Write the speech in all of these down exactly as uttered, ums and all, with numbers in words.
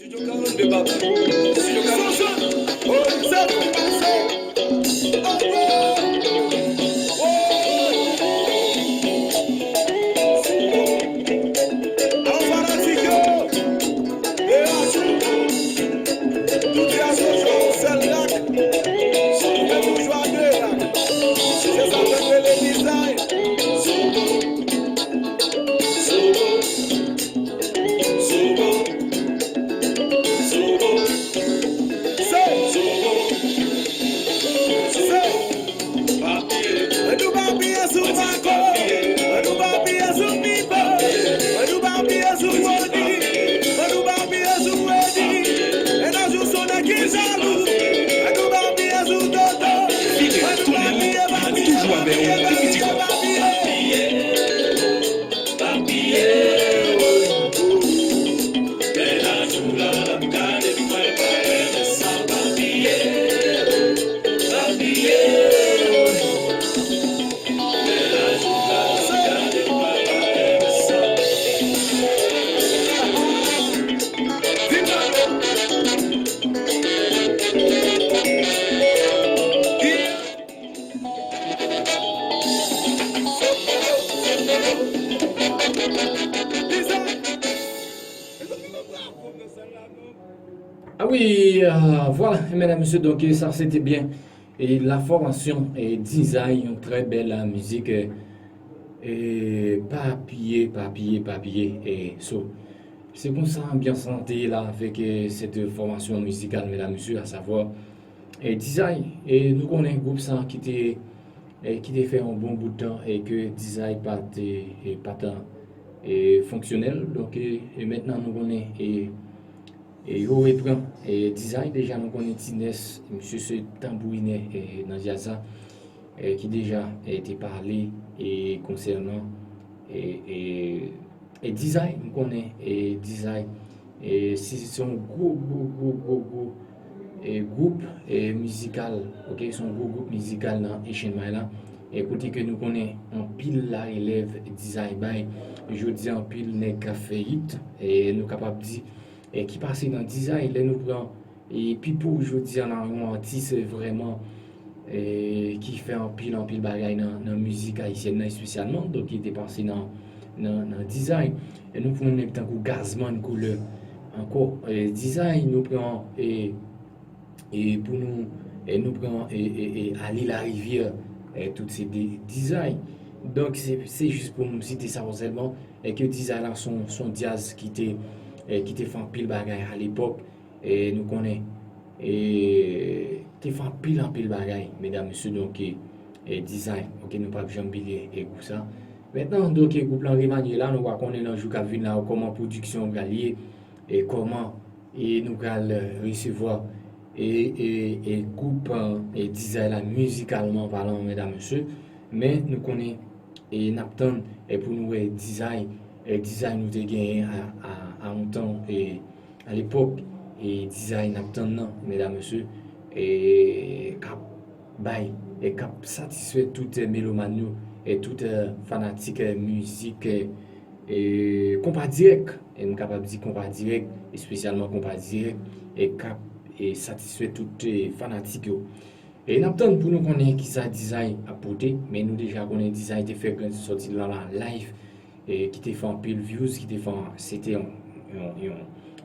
Studio quarante-deux, papa. Studio quarante-deux. Oh, sa ki pase? Oh, oh. Aw fanatik yo. E a sou. Tout e a sou, sèl lak. Ou mèt ou jwa de lak. Se sa k rele dizay. Ann nou pa piye sou Paco, ann nou pa piye sou Pipo, ann nou pa piye sou Rony, ann nou pa piye sou Redi, e nan jou sonnen ki jalou, ann nou pa piye sou Toto, ann nou pa piye, pa piye, pa piye, pa piye. Ah wi, euh, vwala, medam, mesye, donk, sa se te byen. E la fòmasyon, e Dizay, yon trè bèl, euh, mizik, e, e pa piye, pa piye, pa piye, e so. Se konsa anbyans lan te ye la avèk, e, sèt fòmasyon mizikal, medam, mesye, asavwa, e Dizay, e nou konnen gwoup sa ki te, e ki te fè yon bon bout tan e ke Dizay pa te, e pa t, e fonksyonèl. Donk, e, e mentnan nou konnen, e, e yo reprann, e Dizay, deja nou konnen T-Ness, misye se tanbourinè, e nan djaz la, e ki deja, e te pale, e konsènan, e, e, e Dizay, m konnen, e Dizay, e se, se yon gwo, gwo, gwo, gwo, gwo, e gwoup, e mizikal, oke, se yon gwo gwoup mizikal nan Asian Mind la, e kote ke nou konnen anpil larelèv Dizay bay, jodi a anpil nèg k ap fè hit, e nou kapab di, e ki pase nan Dizay, lè nou pran, e Pipo jodi a la, yon atis vrèman, e ki fè anpil, anpil bagay nan, nan mizik ayisyèn nan espesyalman, donk ki te pase nan, nan, nan Dizay. E nou pran nèg tankou Gazman Couleur ankò, e Dizay, nou pran, e, e pou nou, e nou pran, e, e, e Ali Larivière, e tout se de Dizay. Donk se, se jis pou nou site sa sèlman, e ke Dizay la se yon, se yon djaz ki te, e ki te fè anpil bagay alepòk, e nou konnen, e te fè anpil, anpil bagay, medam, mesye, donk, e, e Dizay, oke, nou p ap janm bliye, e gwoup sa. Mentnan, donk, e gwoup lan remanye la, nou va konnen nan jou k ap vin la, kòman pwodiksyon pral ye, e kòman, e nou pral, e, resevwa, e, e, e gwoup, e, Dizay la, mizikalman palan, medam, mesye. Men, nou konnen, e n ap tann, e pou nou wè Dizay, e Dizay nou te genyen a, a, a yon tan, e alepòk, e Dizay n ap tann nan, medam, mesye, e k ap bay, e k ap satisfè tout, e melomàn yo, e tout, e fanatik, e mizik, e, e konpa dirèk, e m kapab di konpa dirèk, espesyalman konpa dirèk, e k ap, e satisfè tout, e fanatik yo. E n ap tann pou nou konnen kisa Dizay ap pote, men nou deja konnen Dizay te fè grenn sòti l la, la live, e ki te fè anpil views, ki te fè, se te yon, yon, yon,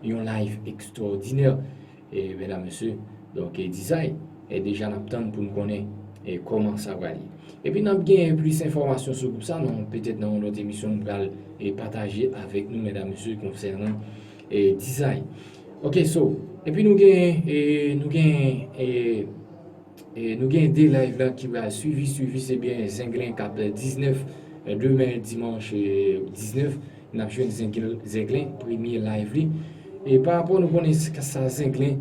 yon live ekstwòdinè, e medam, mesye. Donk, e Dizay, e deja n ap tann pou n konnen, e kòman sa pral ye. Epi n ap gen plis enfòmasyon sou gwoup sa, non, petèt nan yon lòt emisyon, nou pral, e pataje avèk nou, medam, mesye, konsènan, e Dizay. Oke, so, epi nou gen, e nou gen, e E nou gen de live la ki pral swivi, swivi, se byen Zenglen k ap diznèf, e demen dimanch, e diznèf, n ap jwenn Zenglen, Zenglen, premye live li. E pa rapò nou konnen s-, sa Zenglen,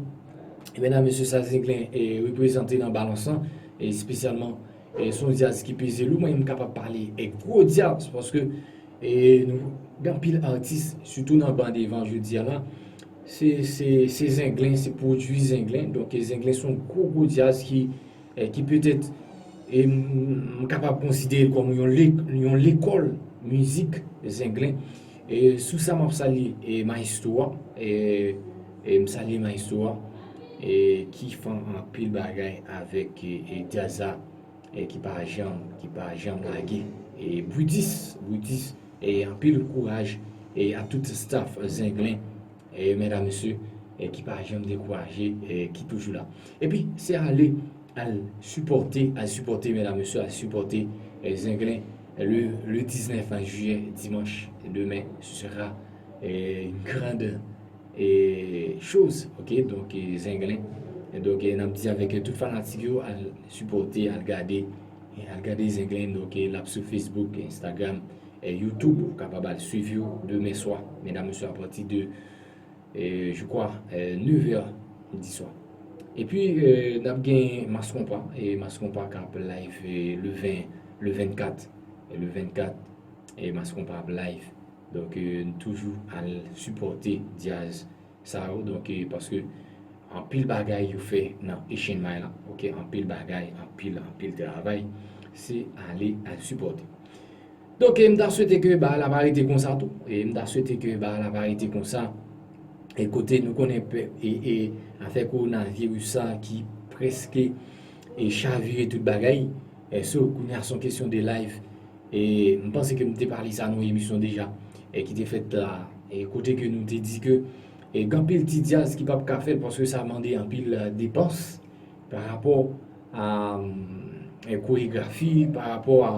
e medam, mesye, sa Zenglen, e reprezante nan balans lan, e espesyalman, e se yon djaz ki peze lou, mwen m kapab pale, e gwo djaz, paske, e nou, gen anpil atis, sitou nan ban devan jodi a la, se, se, se Zenglen, se pwodui Zenglen. Donk, Zenglen se yon gwo, gwo djaz ki, e, ki petèt, e, m, m kapab konsidere l kòm yon le-, yon lekòl mizik Zenglen. E sou sa, m ap salye, e, maestro a, e, E m salye maestro a, e ki fè anpil bagay avèk, e, e djaz la, e ki pa janm, ki pa janm lage. E Brutus, Brutus, e anpil kouraj, e a tout staff Zenglen, e medam, mesye, e ki pa janm dekouraje, e ki toujou la. Epi, se ale al sipòte, al sipòte, medam, mesye, al sipòte, e Zenglen, le, le diznèf jiyè, dimanch, demen, ce sera, e, une grande e, choz, ok, donk, e, Zenglen. E donk, e, n ap di avèk, e, tout fanatik yo, al sipòte, al gade, e, al gade Zenglen, donk, e, l ap sou Facebook, Instagram, e, YouTube, ou kapab al swiv yo demen swa, medam, mesye, apati de, e, je crois, e, nèf è di swa. Epi, e, n ap gen Mas Konpa, e Mas Konpa k ap live, e, le ven, le vennkat, e le vennkat, e Mas Konpa ap live. Donk, e, n toujou al sipòte djaz sa yo, donk, e, paske anpil bagay yo fè nan Asian Mind la, ok, anpil bagay, anpil, anpil travay, se ale al sipòte. Donk, e, m ta swete ke bagay la pa rete konsa tou, e m ta swete ke bagay la pa rete konsa, e kote nou konnen pe-, e, e afè kowonaviris sa ki prèske, e chavire tout bagay, e so, kounye a se yon kesyon de live, e m panse ke m te pale sa nan yon emisyon deja, e ki te fèt la, e kote ke nou te di ke, e gen anpil ti djaz ki p ap ka fè l paske sa mande anpil, e, depans pa rapò a, e, koregrafi, pa rapò a,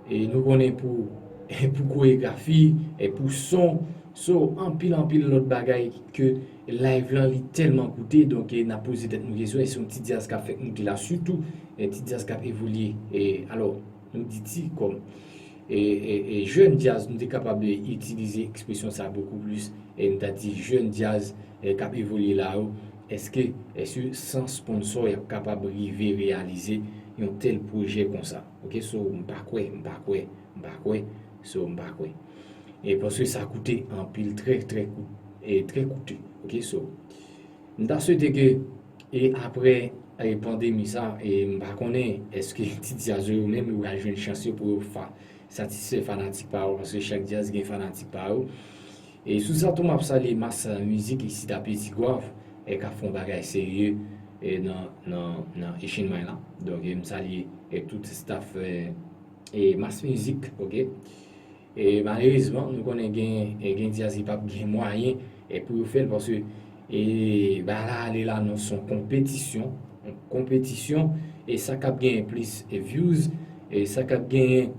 e nou konnen pou, e pou koregrafi, e pou son, so, anpil, anpil lòt bagay ke live lan li tèlman koute, donk, e n ap poze tèt nou kesyon, e se yon ti djaz k ap fèk moute la, sitou, e ti djaz k ap evolye, e alò, nou di ti kòm, e, e, e jèn djaz, nou te kapab itilize ekspresyon sa bokou plis, e nou ta di jèn djaz, e k ap evolye la yo, èske, èske san sponsò y ap kapab rive reyalize yon tèl pwojè konsa? Ok, so, m pa kwè, m pa kwè, m pa kwè, so, m pa kwè. E paske sa koute anpil, trè, trè kout-, e trè koute. Ok, so, m ta swete ke, e apre, e pandemi sa, e m pa konnen èske ti djaz yo menm yo pral jwenn chans yo pou yo fa-, satisfè fanatik pa yo, paske chak djaz gen fanatik pa yo. E sou sa tou, m ap salye Mas Mizik isit a Petit Goâve, e k ap fè yon bagay serye, e nan, nan, nan Asian Mind la. Donk, e m salye, e tout staff, e, e Mas Mizik, ok? E malerezman, nou konnen gen, e gen djaz ki p ap gen mwayen, e pou yo fè l, paske, e bagay la ale la nan son konpetisyon, yon konpetisyon, e sa k ap genyen plis, e views, e sa k ap genyen,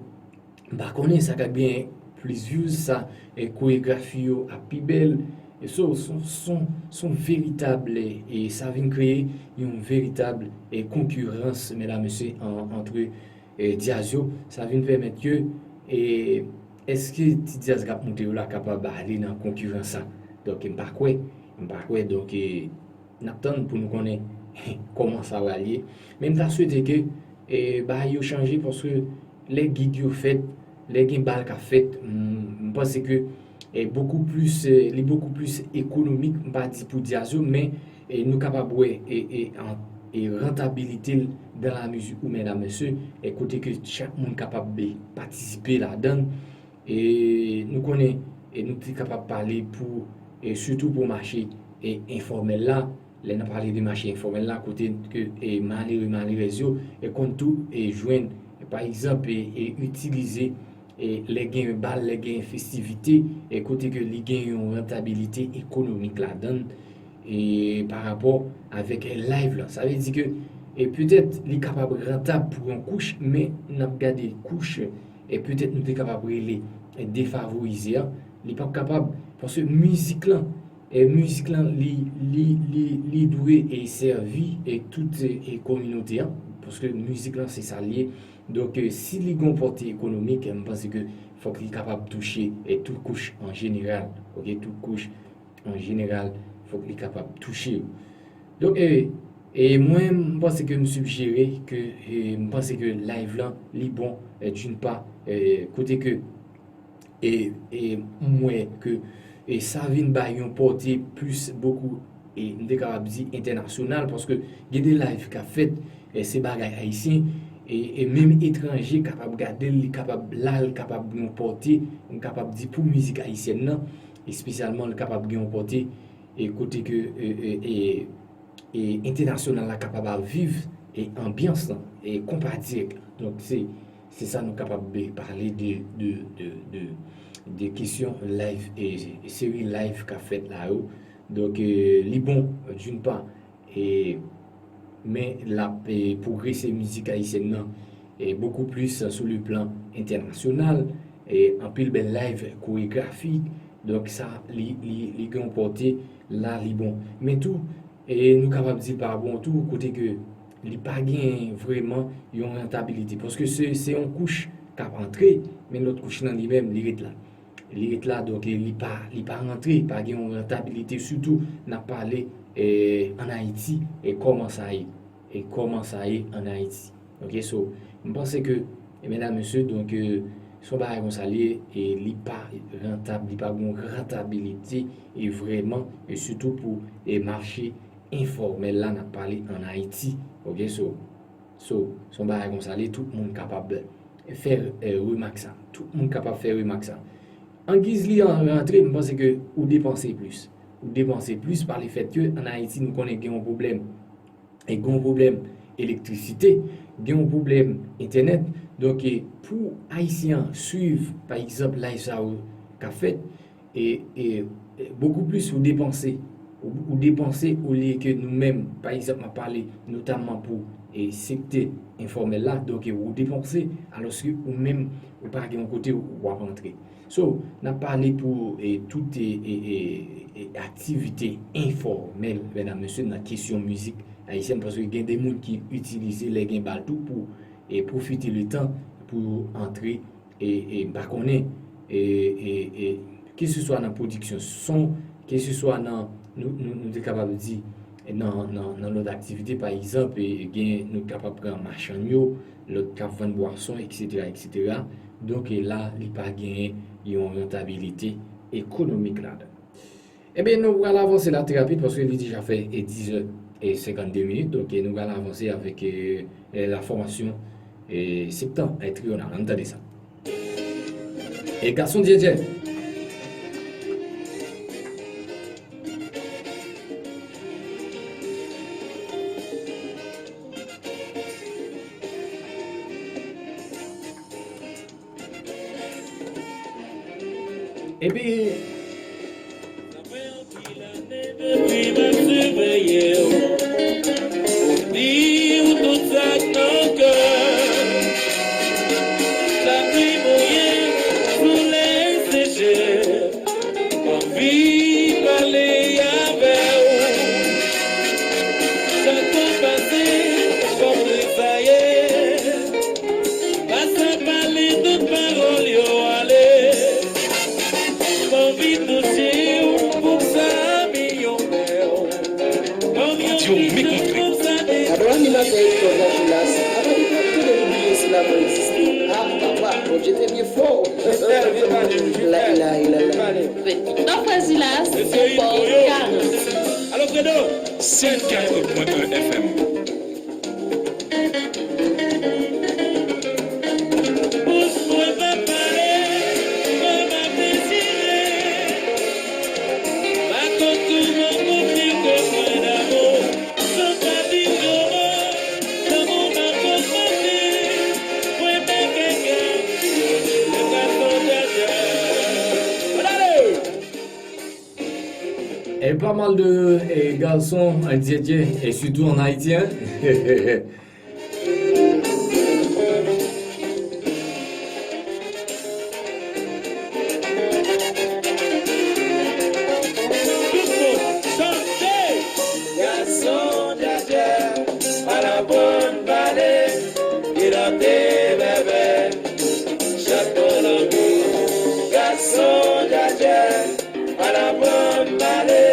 m pa konnen, sa k ap genyen plis views, sa, e koregrafi yo ap pi bèl. E so, son, son, son veritab, e sa vin kreye yon veritab, e konkirans, medam, mesye, an, antre, e djaz yo, sa vin pèmèt ke, e èske ti djaz k ap moute yo la kapab ale nan konkirans sa? Donk, m pa kwè, m pa kwè, donk, e n ap tann pou nou konnen kòman sa pral ye. Men m ta swete ke, e, bagay yo chanje, paske lè gig yo fèt, lè gen bal k ap fèt, m, m panse ke, e, bokou plis, e, li bokou plis ekonomik, m pa di pou djaz yo, men, e, nou kapab wè, e, e, an, e rantabilite l dans la mesure où, medam, mesye, e kote ke chak moun kapab, e, patisipe ladan l. E nou konnen, e nou te kapab pale pou, e sitou pou mache, e enfòmèl la, lè n ap pale de mache enfòmèl la, kote ke, e malere, malerèz yo, e konn tou, e jwenn, e pa egzanp, e, e itilize, e lè gen bal, lè gen festivite, e kote ke li gen yon rantabilite ekonomik ladan l, e pa rapò avèk live lan. Sa vle di ke, e petèt, li kapab rantab pou yon kouch, men n ap gade kouch, e petèt nou te kapab rele, e defavorize a, li p ap kapab, paske mizik lan, e mizik lan, li, li, li, li dwe, e sèvi, e tout, e, e kominote an, paske mizik lan, se sa l ye. Donk, e, si li gen yon pòte ekonomik, e m panse ke fòk li kapab touche, e tout kouch an jeneral, ok, tout kouch an jeneral, fòk li kapab touche yo. Donk, e, e mwen, m panse ke m sijere ke, e, m panse ke live lan, li bon, e, d'une part, e, kote ke, e, e m wè ke, e sa vin bay yon pòte plis bokou, e m te kapab di entènasyonal, paske gen de live k ap fèt, e se bagay ayisyen, e, e menm etranje kapab gade l, li kapab la, li kapab gen yon pòte, m kapab di pou mizik ayisyèn nan, espesyalman, li kapab gen yon pòte, e kote ke e, e, e, e entènasyonal la kapab ap viv e anbyans lan e konpa dirèk la. Donk se, se sa nou kapab pale de, de, de, de, de kesyon live e seri live k ap fèt la yo. Donk e, li bon, d'une part, e, men l ap e, pwogrese mizik ayisyèn nan e, bokou plis sou le plan entènasyonal, e, anpil bèl live koregrafik. Donk sa li, li, li gen yon pòte la, li bon. Men tou e, nou kapab di l pa bon tou kote ke li pa gen vrèman yon rantabilite paske se, se yon kouch k ap antre, men lòt kouch lan li menm li ret la. Li ret la, donk e, li pa, li pa rantre, pa gen yon rantabilite, sitou n ap pale e, ann Ayiti e kòman sa ye, e kòman sa ye ann Ayiti. Oke, so m panse ke e medam mesye, donk e, se yon bagay konsa li ye, e li pa rantab, li pa gen yon rantabilite e vrèman, e sitou pou e mache enfòmèl la n ap pale ann Ayiti. Oke, so, so se yon bagay konsa li ye, tout moun kapab fè e, remak sa. Tout moun kapab fè remak sa. Angiz li an rantre, m panse ke ou depanse plis. Ou depanse plis pa lefèt ke ann Ayiti nou konnen gen yon pwoblèm e gen yon pwoblèm elektrisite, gen yon pwoblèm entènèt. Donk e, pou ayisyen an swiv pa egzanp live sa yo k ap fèt, e, e, e bokou plis ou depanse, ou, ou depanse olye ke nou menm, pa egzanp m ap pale notamman pou e, sektè enfòmèl la, donk e, ou depanse alòske ou menm ou pa gen yon kote w ap rantre. So n ap pale pou e, tout e, e, e, e, aktivite enfòmèl, medam mesye, nan kesyon mizik ayisyèn paske gen de moun ki itilize lè gen bal tou pou e, pwofite letan pou yo antre e, e, m pa konnen e, e, e, keseswa nan pwodiksyon son, keseswa nan, nou, nou, nou te kapab di nan, nan, nan lòt aktivite, pa egzanp e, gen, nou kapab pran machann yo, lòt k ap vann bwason, eksetera, eksetera. Donk e, la li pa genyen yon rantabilite ekonomik ladan. Ebyen, nou pral avanse la trè rapid paske li deja fè e, diz è e senkannde minit. Donk e, nou pral avanse avèk e, e, la fòmasyon e, Septan e Triyonal. Ann tande sa. E gason djèdjè. Epi, sa fè anpil ane depi m ap siveye w. Di w tout sa k nan kè. Lapli mouye, solèy seche. M anvi pale avè w. Chak tan pase, kòm grizaye. Pase pale tout pawòl yo ale. M anvi touche w pou sa milyon mè w. Radyo Mikontre. Gade w animatè Hector Gajilas, apa li pa t tande nou bliye si lavi egziste. Ah, papa, Bondye te byen fò. La ilaha illallah. Nan Frè Zilas, se pa yon garanti. Alo, Fredo! Sèt katòz pwen en F M. Bouch mwen pa pale, kò m ap dechire. Pa konn kouman pou m di w ke mwen damou. San pa di w mo, damou m ap ogmante. Mwen pa kèkè, mwen pa fò djadja. Ann ale! E pa mal de e, gason e, djèdjè, e sitou ann Ayiti, en. Tout moun, chante! Gason djèdjè, al aprann pale, pilote bèbè, chante lanmou. Gason djèdjè, al aprann pale,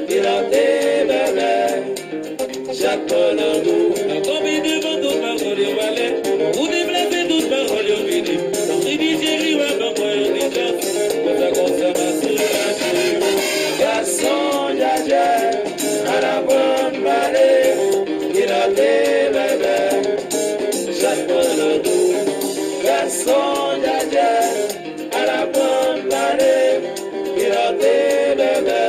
pilote bèbè, chak mo lanmou. Nan konbine devan tout pawòl yo pale, ou deplase tout pawòl yo vini. Nan ri di cheri, w ap ban mwen yon ti chans. Konsa, konsa, m ap soulaje. Gason djèdjè, al aprann pale, pilote bèbè, chak mo lanmou. Gason djèdjè, al aprann pale, pilote bèbè,